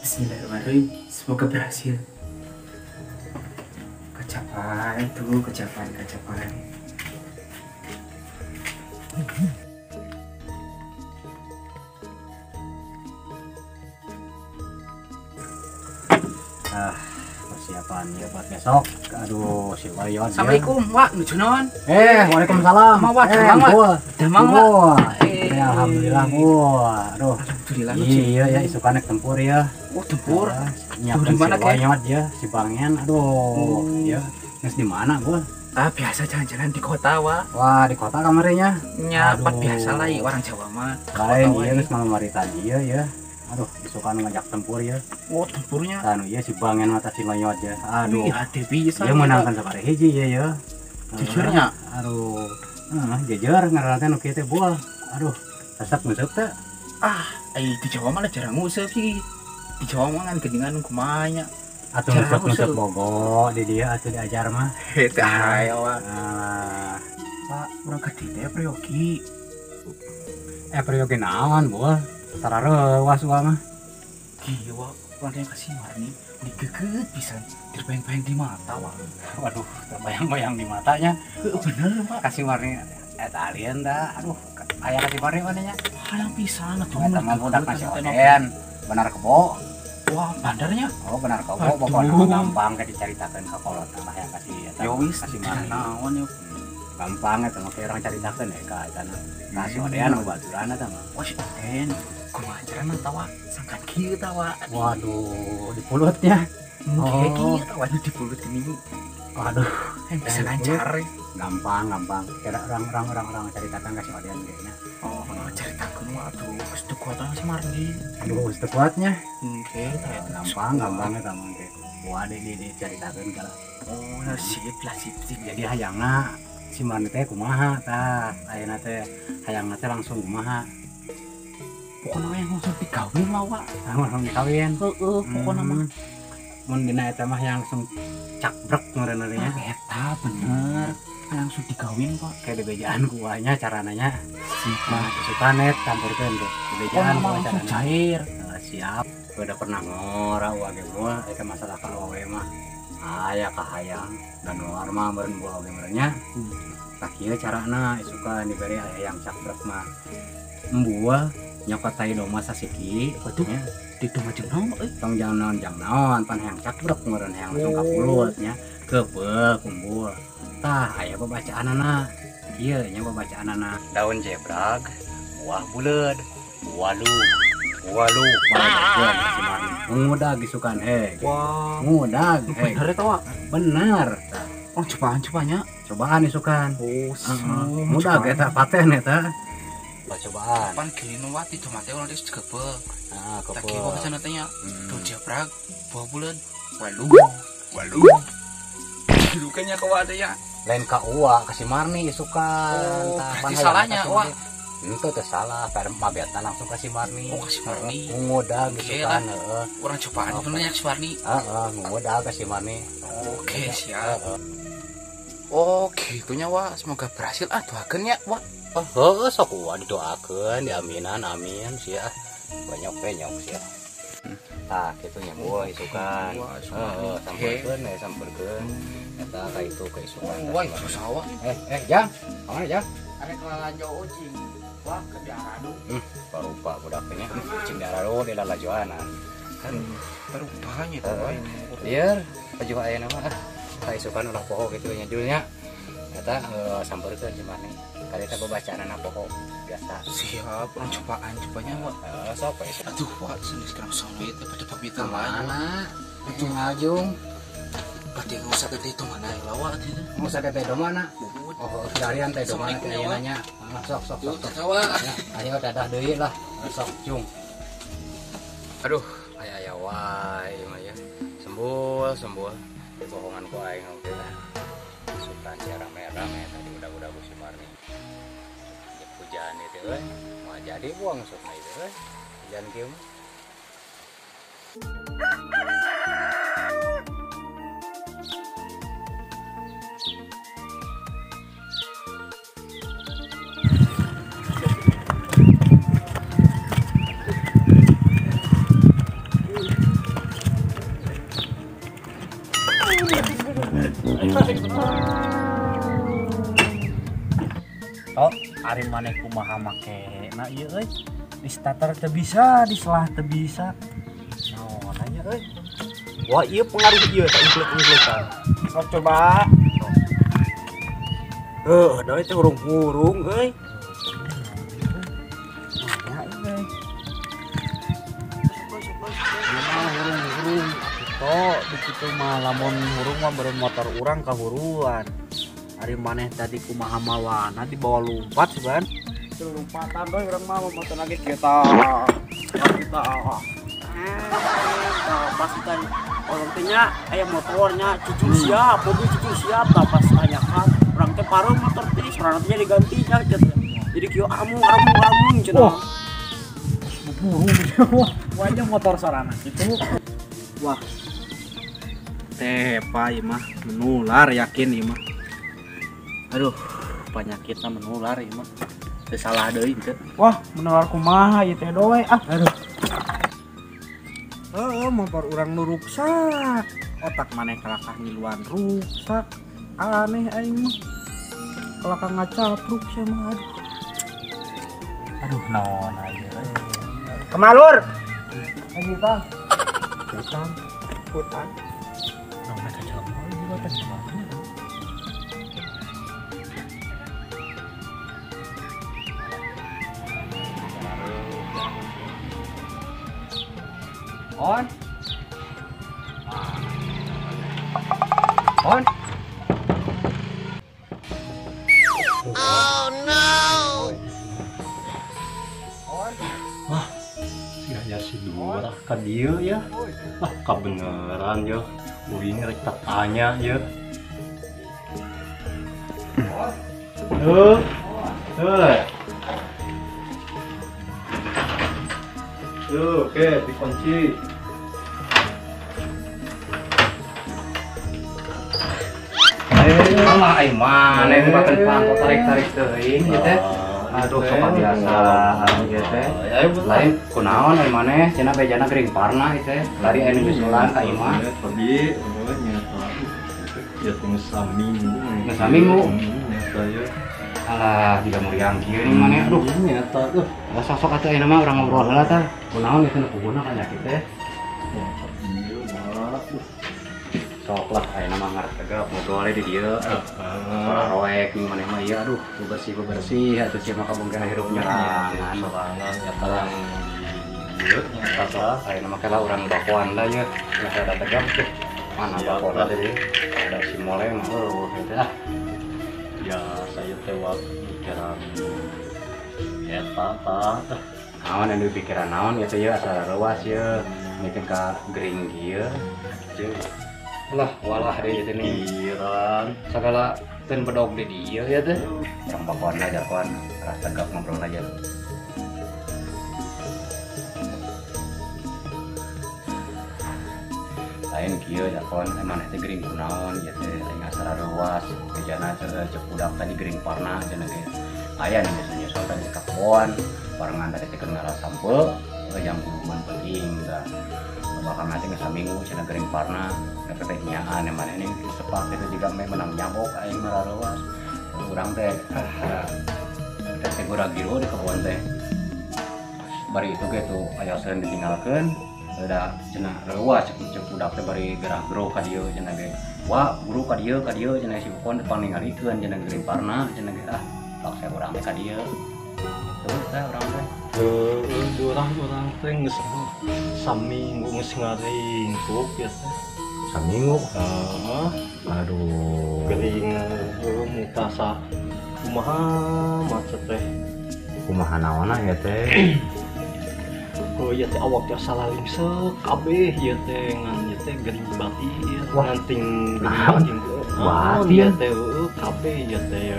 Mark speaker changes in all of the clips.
Speaker 1: Bismillahirrahmanirrahim. Semoga berhasil. Kecapai tuh, kecapai, kecapai.
Speaker 2: Ah, persiapan ya buat besok. Aduh, si Wayon.
Speaker 1: Assalamualaikum, Wak, nuju naon?
Speaker 2: Waalaikumsalam.
Speaker 1: Mau Wak, damang Wak. Damang Wak.
Speaker 2: Alhamdulillah, Wak. Aduh.
Speaker 1: Alhamdulillah.
Speaker 2: Iya ya, isukan tempur ya.
Speaker 1: Oh, tempur.
Speaker 2: Nyiapkan si Wayot ya, si Bangen. Aduh, ya. Geus di mana gua?
Speaker 1: Ah, biasa jalan-jalan di kota, Wak.
Speaker 2: Wah, di kota kamarnya.
Speaker 1: Nya, biasa lah orang Jawa mah.
Speaker 2: Lain iya geus malam tadi ya ya. Aduh, isukan ngajak tempur ya.
Speaker 1: Oh, tempurnya.
Speaker 2: Anu iya si Bangen mata si Wayot ya. Aduh.
Speaker 1: Iya, hati bisa.
Speaker 2: Dia menangkan sabaraha hiji ya ya.
Speaker 1: Jujurnya.
Speaker 2: Aduh. Jujur ngaranna teh nu kieu teh buah. Aduh, resep nguseup teh.
Speaker 1: Ah, di Jawa malah jarang nguseup sih. Di Jawa mah kan geningan kumaha nya.
Speaker 2: Atuh nguseup-nguseup bogo di dia atuh diajar mah.
Speaker 1: Heuh, ayo Wak. Pak, urang ka dieu teh priyogi.
Speaker 2: Priyogi naon, buah? Sarareuwas uang mah.
Speaker 1: Kieu Wak, urang teh kasih marni digeget pisan, terbayang-bayang di mata, Wak.
Speaker 2: Waduh, terbayang-bayang di matanya.
Speaker 1: Heeh, bener, Pak.
Speaker 2: Kasih marni eta alien dah. Aduh, aya kasih marni manehnya.
Speaker 1: Hayang pisan atuh.
Speaker 2: Eta mah budak masih oden. Benar kebo.
Speaker 1: Wah, bandarnya.
Speaker 2: Oh, benar kebo. Pokoknya gampang ke dicaritakeun ka kolot lah yang kasih eta.
Speaker 1: Ya wis,
Speaker 2: kasih marni.
Speaker 1: Naon ya.
Speaker 2: Gampang eta mah orang caritakeun ya ka eta na. Kasih odean baturan eta mah.
Speaker 1: Wah, si oden. Kumaha carana tawa? Sangkan kieu tawa.
Speaker 2: Waduh, di pulutnya.
Speaker 1: Oh, kieu tawa di pulut ini.
Speaker 2: Waduh,
Speaker 1: yang bisa lancar.
Speaker 2: Gampang, gampang. Kira orang-orang caritakeun ka si odean kayaknya.
Speaker 1: Oh, caritakeun mah aduh, geus teu kuat si Marni.
Speaker 2: Aduh, geus teu kuatnya.
Speaker 1: Oke,
Speaker 2: gampang, gampang eta mah ge. Wah, di dicaritakeun kalah.
Speaker 1: Oh, sip lah, sip, sip.
Speaker 2: Jadi hayangna si Marni teh kumaha tah? Ayeuna teh hayangna teh langsung kumaha?
Speaker 1: Pokoknya yang langsung dikawin lah, Wak.
Speaker 2: Langsung dikawin?
Speaker 1: Heeh, pokoknya mah.
Speaker 2: Mun dina eta mah yang langsung cakbrek ngeureun-nya.
Speaker 1: Eta bener. Langsung dikawin, Pak.
Speaker 2: Kayak dibejaan ku nya carananya.
Speaker 1: Sip
Speaker 2: mah isukan net campurkeun tuh. Dibejaan ku
Speaker 1: langsung cair.
Speaker 2: Siap. Udah pernah ngora wa ge gua eta masalah ka awewe mah. Aya kahayang dan luar mah meureun bola oge meureun nya. Tah kieu carana isukan dibere aya yang cakbrek mah. Embuah nyokot tai domba sasiki,
Speaker 1: waduh, di domba jeung naon euy?
Speaker 2: Tong jang naon jang naon, pan hayang cakbrek meureun hayang langsung ka pulut nya. Kebeuk kumpul. Tah aya babacaanana. Kieu nya babacaanana. Daun jebrag, buah buleud, walu, walu, balageun si Marni. Ngudag isukan heg.
Speaker 1: Wah,
Speaker 2: ngudag heg.
Speaker 1: Bener eta, Wak?
Speaker 2: Bener.
Speaker 1: Oh, cobaan cobanya.
Speaker 2: Cobaan isukan.
Speaker 1: Oh,
Speaker 2: ngudag eta paten eta. Cobaan.
Speaker 1: Pan gini Wak, di domate urang geus gebeuk.
Speaker 2: Nah,
Speaker 1: gebeuk. Tah kieu sana teh nya. Daun jebrag, buah buleud, walu, walu. Dukanya ka Wak teh ya.
Speaker 2: Lain ka Uwa, ka si Marni isukan.
Speaker 1: Oh, berarti salahnya Wak.
Speaker 2: Itu teh salah, mabetna langsung ka si Marni.
Speaker 1: Oh, ka si Marni.
Speaker 2: Ngudag isukan, heeh.
Speaker 1: Urang cobaan bener nya si Marni.
Speaker 2: Heeh, ngudag ka si Marni.
Speaker 1: Oke, siap. Oh, gitunya Wak, semoga berhasil. Ah, doakeun ya, Wak.
Speaker 2: Oh, heeh, sok Wak didoakeun, diaminan, amin sia. Banyak-banyak sia. Tah, kitu nya buah isukan. Heeh, sampeurkeun we, sampeurkeun. Eta ka itu ka isukan.
Speaker 1: Wah, itu sawah.
Speaker 2: Jang. Ka mana, Jang?
Speaker 1: Arek lalajo ucing. Wah, ke diaradu.
Speaker 2: Barupa budaknya. Ucing diaradu di lalajoanan.
Speaker 1: Kan barupanya teh.
Speaker 2: Lieur, baju ayeuna mah. Ka isukan ulah poho kitu nya judulnya. Eta sampeurkeun si Marni. Kali eta babacaanana poho biasa.
Speaker 1: Siap, urang cobaan cobanya, Wak.
Speaker 2: Sok we.
Speaker 1: Aduh, Wak, senis sekarang sono itu pada pamitan lah.
Speaker 2: Mana? Aduh, ngajung.
Speaker 1: Berarti nggak usah teh itu mana ya, Wak, itu.
Speaker 2: Nggak usah teh domana. Oh, darian teh domana teh ayeuna nya. Sok sok sok. Ayo dadah deui lah. Sok jung. Aduh, aya aya wae ieu mah ya. Sembul, sembul. Dibohongan ku aing oge lah. Isukan si rame-rame tadi udah-udah ku si Marni. Hujan itu euy, moal jadi buang sukna itu euy. Hujan kieu mah.
Speaker 3: maneh kumaha make na ieu euy. Di starter teu bisa, di selah teu bisa. Naon nya euy. Wah, ieu pengaruh ieu tak ingklek-ingklekan.
Speaker 4: Sok coba. Heuh, deui teh hurung-hurung euy.
Speaker 3: Nah, euy. Hurung-hurung atuh di kitu mah lamun hurung mah beureun motor urang kahuruan. Ari maneh tadi kumaha mawana dibawa lumpat sih ban.
Speaker 4: Lompatan doi urang mah motor lagi kita. Kita. Pas kita orang teh nya aya motornya cucu siap, mobil cucu siap tah pas tanyakan urang teh paruh motor teh sorana teh diganti nya jadi kieu amung amung amung cenah.
Speaker 3: Buru wah, wajah motor sorana kitu.
Speaker 4: Wah. Teh pa ieu mah menular yakin ieu mah. Aduh, penyakitna menular ieu mah. Teu salah deui teu.
Speaker 3: Wah, menular kumaha ieu teh doe ah.
Speaker 4: Aduh. Heeh, motor urang nu ruksak. Otak maneh kalakah ngiluan ruksak. Aneh aing mah. Kalakah ngacapruk sia mah aduh.
Speaker 3: Aduh, naon ieu.
Speaker 4: Kemalur.
Speaker 3: Lagi tah.
Speaker 4: Hutan. Hutan.
Speaker 3: Naon ka jelema ieu teh kumaha. On. On.
Speaker 5: Oh no.
Speaker 3: On.
Speaker 6: Wah, si aya si Durah ka dieu ya. Ah, kabeneran ya. Uing rek tanya ya. Heuh. Heuh. Tuh, oke, dikunci.
Speaker 2: Alah aing maneh bukakeun panto tarik-tarik teuing ieu teh. Aduh sok biasa ieu teh. Lain kunaon aing maneh cenah bejana gering parna ieu teh. Lari aya nu nyusulan ka imah.
Speaker 6: Tadi heuh nyata. Ya teh saminggu.
Speaker 2: Saminggu.
Speaker 6: Nyata ya.
Speaker 2: Alah, jiga muriang kieu nih maneh. Aduh,
Speaker 6: nyata tuh.
Speaker 2: Lah sok atuh ayeuna mah urang ngobrol heula tah. Kunaon ieu teh nu kuguna kanyakit teh. Sok lah ayeuna mah ngartegap ngobrol di dieu. Ora roek nih maneh mah ieu aduh, bersih-bersih atuh sia mah kabung kana hirup nyerangan.
Speaker 6: Sorangan nyata lang ieu nyata
Speaker 2: tah. Ayeuna mah kela urang bakoan lah ieu. Geus ada tegap tuh. Mana bakona teh? Ada si mole mah eueuh kitu ah.
Speaker 6: Ya saya teh pikiran eta tah.
Speaker 2: Naon anu pikiran naon ieu teh asa reuas ieu mikir ka gering kieu. Lah walah deui teh nih.
Speaker 6: Pikiran
Speaker 2: sagala teu bedog di dieu ya teh. Urang bakon aja kon, rasa tegap ngobrol aja. Lain kieu ya kon, maneh teh gering kunaon ieu teh aing asa reuas, bejana cek budak tadi gering parna cenah ge. Aya nu geus nyusul tadi ka kebon, barengan tadi teh keur ngarasampe, jam kuduman penting tah. Bakal nanti geus saminggu cenah gering parna, eta teh nyaan maneh ini sepak itu juga meh menang nyabok aing mah reuas. Urang teh teh teh gura-giru di kebon teh. Bari itu ge tuh aya seureun ditinggalkeun. Udah cenah reuas cek budak teh bari gerah geruh ka dieu cenah ge. Wah, guru ka dieu cenah si Ukon depan ningalikeun cenah gering parna cenah ge ah paksa urang teh ka dieu. Tuh teh urang teh.
Speaker 6: Heuh, urang teh geus saminggu geus ngaringkuk ya teh.
Speaker 2: Saminggu?
Speaker 6: Heeh.
Speaker 2: Aduh.
Speaker 6: Gering heuh mutasa kumaha macet teh.
Speaker 2: Kumaha naonna ya teh?
Speaker 6: Oh iya teh awak teh salah lingsek kabeh ieu teh ngan ieu teh gering batin ngan ting batin ieu teh heueuh kabeh ieu teh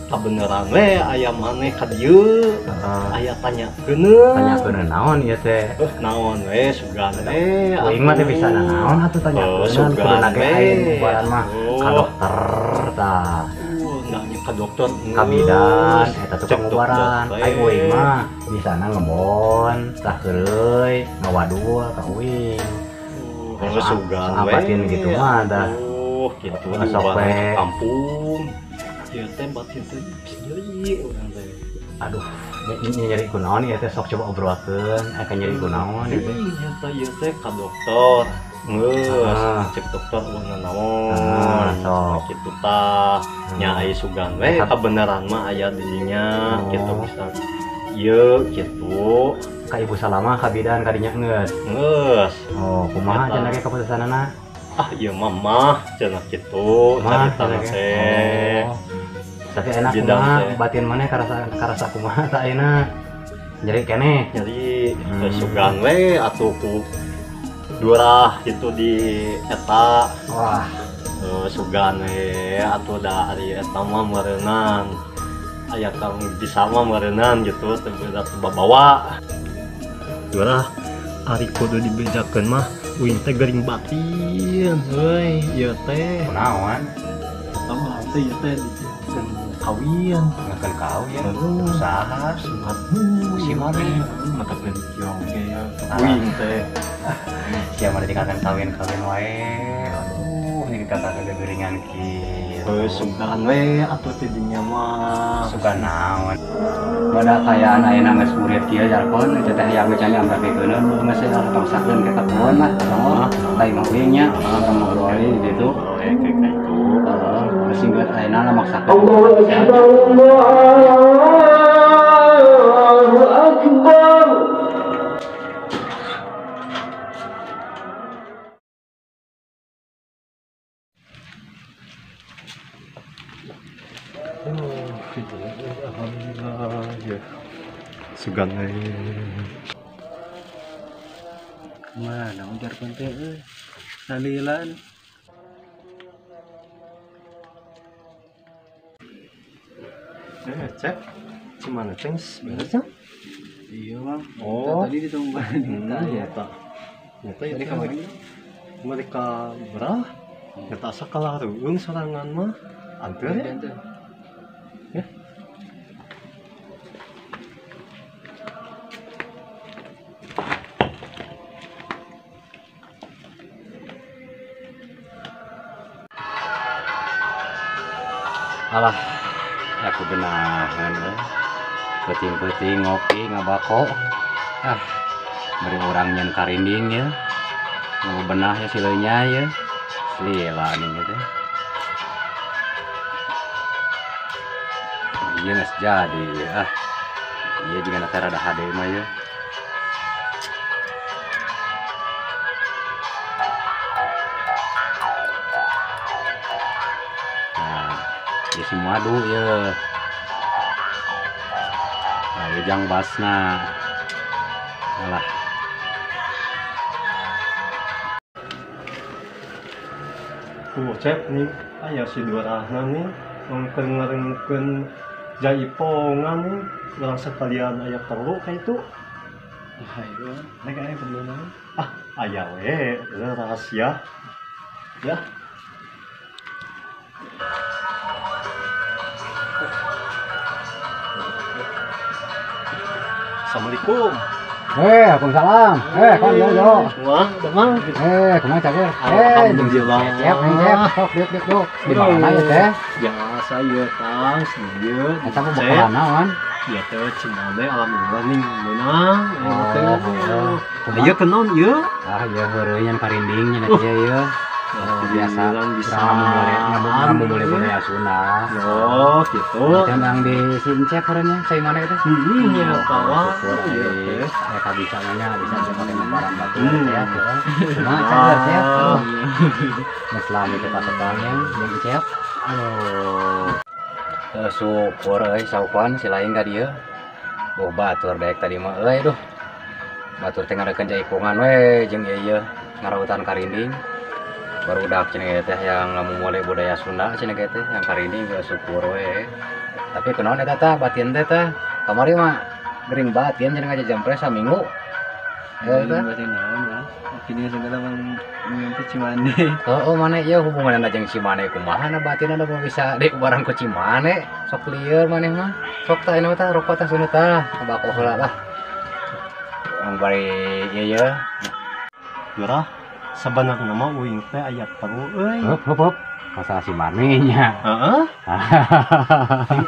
Speaker 6: kabeneran we aya maneh ka dieu aya tanyakeun
Speaker 2: tanyakeun naon ieu teh
Speaker 6: naon we sugan we
Speaker 2: aing mah teh bisa naon atuh tanyakeun kuduna ge aya ngubaran mah ka dokter tah
Speaker 6: ka dokter
Speaker 2: ka bidan eta tukang ngubaran aing uing mah bisana ngebon tah heureuy ngawadul ka uing
Speaker 6: sugan we
Speaker 2: apatin gitu mah dah
Speaker 6: gitu
Speaker 2: sok we
Speaker 6: kampung ieu teh batin teh nyeri urang teh.
Speaker 2: Aduh, nyeri kunaon ieu teh sok coba obrolkeun, aya nyeri kunaon ieu teh.
Speaker 6: Iya teh ieu teh ka dokter. Geus, cek dokter ulah naon.
Speaker 2: Sok
Speaker 6: kitu tah. Nya aya sugan we kabeneran mah aya di dinya kitu bisa. Ieu kitu
Speaker 2: ka Ibu Salamah ka bidan kadinya geus.
Speaker 6: Geus.
Speaker 2: Oh, kumaha cenah ge keputusanana?
Speaker 6: Ah, ieu mah mah cenah kitu caritana teh.
Speaker 2: Tapi enak kumaha batin maneh karasa kumaha tah ayeuna. Nyeri keneh.
Speaker 6: Nyeri sugan we atuh ku durah gitu di eta.
Speaker 2: Wah,
Speaker 6: sugan we atuh da ari eta mah meureunnan. Aya kang bisa mah meureunnan gitu teu berat babawa. Durah ari kudu dibejakeun mah uing teh gering batin euy ieu teh.
Speaker 2: Kunaon?
Speaker 6: Eta mah teh ieu teh kawin,
Speaker 2: ngakeun kawin, usaha,
Speaker 6: si mane, mata penting ge ya, uing teh.
Speaker 2: Sia mah dikakan kawin-kawin wae, aduh, ini dikatakan gegeringan kieu.
Speaker 6: Heuh, sugan we atuh teh dinya mah.
Speaker 2: Sugan naon? Bada kayaan ayeuna geus murid kieu jargon, eta teh hayang geus amperkeun geus paksakeun ka kapuan lah, lain mah uing nya, urang ngobrol gitu.
Speaker 6: Kayak itu.
Speaker 2: Sehingga ayeuna lah maksakeun.
Speaker 5: Allahu akbar, Allahu akbar.
Speaker 6: Alhamdulillah ya. Sugan we.
Speaker 1: Mana ujar teh euy. Salilan.
Speaker 6: Cek, cimana ceng beresnya?
Speaker 1: Iya bang.
Speaker 6: Oh,
Speaker 1: tadi ditungguan kita
Speaker 6: ya. Nyata itu kemarin. Mereka berah, nyata asa kalarueung sorangan mah, anteur ya? Ya.
Speaker 2: Alah. Aku benahan peuting-peuting ngopi ngabako ah beri urang nyen karinding ya mau benah ya sileunya ya lila nih gitu iya nggak jadi ah iya jika nanti rada hade mah ya. Nah isi madu ya. Nah, ujang basna. Alah.
Speaker 6: Cep nih, aya si durahna nih, ngeukeun jaipongan nih, urang sekalian aya perlu ka itu.
Speaker 1: Ayo, nek aya perlu naon?
Speaker 6: Ah, aya we, rahasia. Ya. Assalamualaikum.
Speaker 2: Waalaikumsalam. Kon yo yo.
Speaker 6: Wah, demang.
Speaker 2: Kumaha cager?
Speaker 6: Alhamdulillah.
Speaker 2: Cep, cep. Sok diuk diuk. Di mana ya teh?
Speaker 6: Biasa ieu tang, ieu.
Speaker 2: Eta mah bakal naon?
Speaker 6: Ieu teh Cimande alhamdulillah ning meunang. Ieu teh. Ieu kenaon ieu?
Speaker 2: Ah, ieu heureuy nyan karinding nya teh ieu. Biasa
Speaker 6: bisa
Speaker 2: boleh budaya Sunda.
Speaker 6: Oh, gitu.
Speaker 2: Tentang di si Encep orangnya, saya mana itu?
Speaker 6: Iya, kawan.
Speaker 2: Iya, ya bisa nanya, bisa pakai barang batu ya. Cuma cager ya. Selama kita petangnya, yang Encep. Aduh. Syukur euy saupan si lain ka dieu. Oh, batur daek tadi mah euy duh. Batur teh ngarekeun jaipongan we jeung ieu ngarautan karinding. Baru udah cenah teh yang ngamumule budaya Sunda cenah teh yang karinding geus syukur we. Tapi kunaon eta tah batin teh tah kamari mah gering batin cenah ngajajampre saminggu.
Speaker 1: Eta batin naon lah. Kini segala mimpi Cimande.
Speaker 2: Heeh, maneh ieu hubunganna jeung Cimande kumaha na batinna da bisa di barang ku Cimande. Sok lieur maneh mah. Sok tah ini tah rokok tah sunut tah bako heula lah. Urang bari ieu ye.
Speaker 6: Geurah. Sabanarna mah uing teh aya perlu euy.
Speaker 2: Heup heup. Masalah si Marni nya.
Speaker 6: Heeh.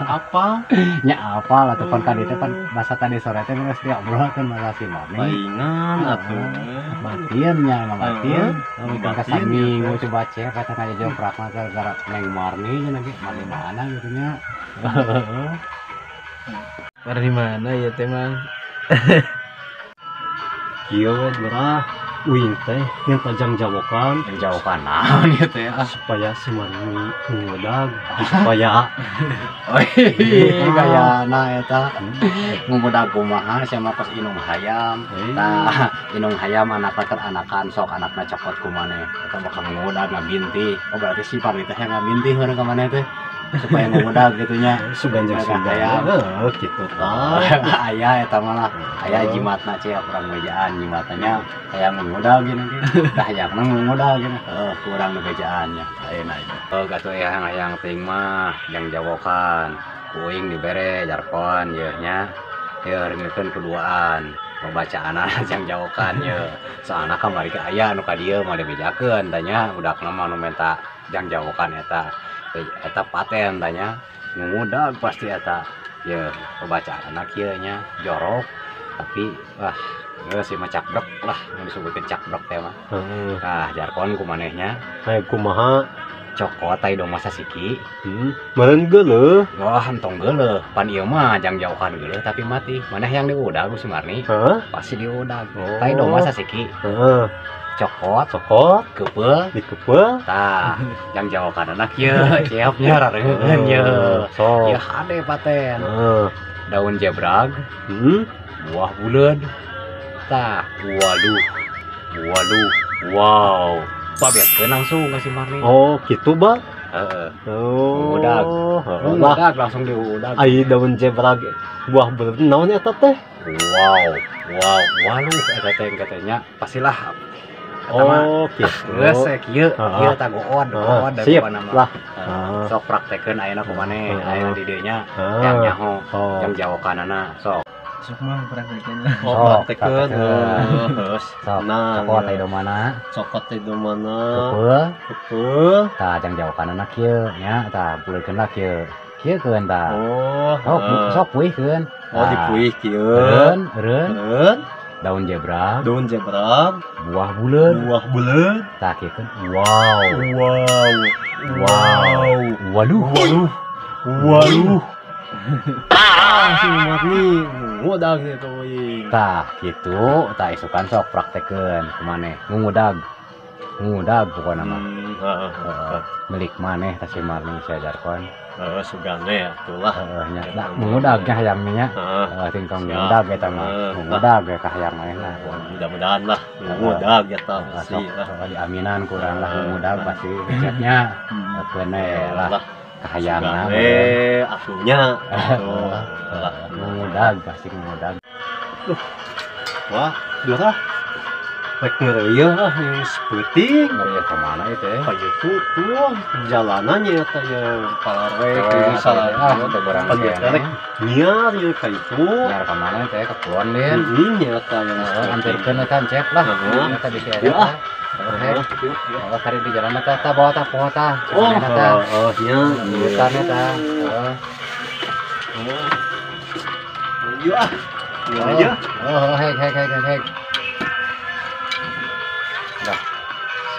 Speaker 6: Apa?
Speaker 2: Nya apa lah tuh pan tadi teh pan masa tadi sore teh geus diobrolkeun masalah si Marni.
Speaker 6: Palingan atuh.
Speaker 2: Batin nya ngabatin. Mungkin ka saminggu coba cek kata aja joprak mah gara-gara Neng Marni nya lagi Marni mana gitu nya.
Speaker 1: Marni mana ya teh Mang?
Speaker 6: Kieu gerah uing teh yang tajam jawokan.
Speaker 2: Jawokan naon ieu teh
Speaker 6: supaya si Marni ngudag supaya
Speaker 2: oh iya gayana eta ngudag kumaha sia mah kos inung hayam tah inung hayam anakna keur anakan sok anakna cokot ku maneh eta bakal ngudag ngabintih. Oh berarti si Marni teh ngabintih bareng ka maneh teh supaya ngudag gitu nya
Speaker 6: sugan jeung sugan heuh kitu tah
Speaker 2: aya eta mah lah aya jimatna cek urang bejaan jimatnya hayang ngudag gini tah hayangna ngudag gini heuh kurang bejaan nya ayeuna heuh gatuh hayang teuing mah jang jawokan kuing dibere jarkon yeuh nya yeuh reungkeun kuduaan bacaanna jang jawokan yeuh soalna kamari ge aya anu ka dieu mah dibejakeun tah nya budakna mah nu menta jang jawokan eta eta paten tanya ngudag pasti eta ya pembacaan kieu nya jorok tapi wah geus sih mah cakbrek lah mun disebutkeun cakbrek teh mah.
Speaker 6: Heeh.
Speaker 2: Tah jarkon ku manehnya
Speaker 6: hayu kumaha
Speaker 2: cokot tai dong masa siki.
Speaker 6: Meureun geuleuh.
Speaker 2: Wah entong geuleuh pan ieu mah jang jauhan geuleuh tapi mati maneh yang diudag ku si Marni.
Speaker 6: Heeh.
Speaker 2: Pasti diudag. Tai dong masa siki.
Speaker 6: Heeh.
Speaker 2: Cokot,
Speaker 6: cokot,
Speaker 2: keupeuh,
Speaker 6: dikeupeuh.
Speaker 2: Tah, jang jawakan anak ye, ceopnya rareungeun ye.
Speaker 6: Sok.
Speaker 2: Ye hade paten.
Speaker 6: Heeh.
Speaker 2: Daun jebrag, buah buleud. Tah, waduh. Waduh. Wow. Pabeatkeun langsung ka si Marni.
Speaker 6: Oh, kitu ba?
Speaker 2: Heeh.
Speaker 6: Oh.
Speaker 2: Udag. Udag langsung diudag.
Speaker 6: Ai daun jebrag buah buleud naon eta teh?
Speaker 2: Wow. Wow, waluh eta teh katanya pastilah.
Speaker 6: Oh, gitu.
Speaker 2: Geus kieu, kieu tah goon, goon da pokona mah.
Speaker 6: Lah.
Speaker 2: Sok praktekeun ayeuna ku maneh, ayeuna di dieu nya yang nyaho, yang jawokanana sok.
Speaker 1: Sok mah praktekeun.
Speaker 6: Oh, praktekeun. Heeh.
Speaker 2: Sok. Cokot teh mana?
Speaker 6: Cokot teh mana?
Speaker 2: Keupeuh.
Speaker 6: Keupeuh.
Speaker 2: Tah jang jawokanana kieu nya, tah buleutkeun lah kieu. Kieu keun tah.
Speaker 6: Oh,
Speaker 2: sok puihkeun.
Speaker 6: Oh, dipuih kieu.
Speaker 2: Eureun, eureun. Daun jebrag,
Speaker 6: daun jebrag,
Speaker 2: buah buleud,
Speaker 6: buah buleud.
Speaker 2: Tah kieu keun. Wow.
Speaker 6: Wow.
Speaker 2: Wow. Waduh.
Speaker 6: Waduh. Waduh. Ah, si Marni ngudag ieu teh.
Speaker 2: Tah kitu, tah isukan sok praktekeun ku maneh. Ngudag. Ngudag pokona mah.
Speaker 6: Heeh.
Speaker 2: Milik maneh tah si Marni sia jarkon.
Speaker 6: Heeh, sugane atuh lah.
Speaker 2: Heeh nya. Da ngudag nya hayang nya. Heeh, tingkong ngudag eta mah. Ngudag ge ka hayang maneh lah.
Speaker 6: Mudah-mudahan lah ngudag eta pasti
Speaker 2: lah. Diaminan kurang lah ngudag pasti resepnya. Keun lah ka hayangna.
Speaker 6: Atuhnya atuh lah
Speaker 2: ngudag pasti ngudag.
Speaker 6: Duh. Wah, durah. Rek ngeureuyeuh ah geus peuting.
Speaker 2: Ngeureuyeuh ka mana ieu teh?
Speaker 6: Ka itu tuh jalanannya eta ye palarek jeung salah
Speaker 2: teh barang
Speaker 6: rek nyiar ye ka itu.
Speaker 2: Nyiar ka mana teh ka kulon lin.
Speaker 6: Heeh nya eta yang
Speaker 2: anterkeun eta cep lah. Eta bisi eta. Heeh. Kari di jalan eta tah bawa tah poho tah.
Speaker 6: Oh, oh nya
Speaker 2: hutan eta. Heeh.
Speaker 6: Yuk ah. Yuk aja.
Speaker 2: Oh, hek hek hek hek. Dah,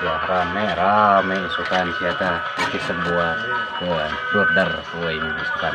Speaker 2: sia rame rame isukan sia tah iki sebuah keun border euy isukan.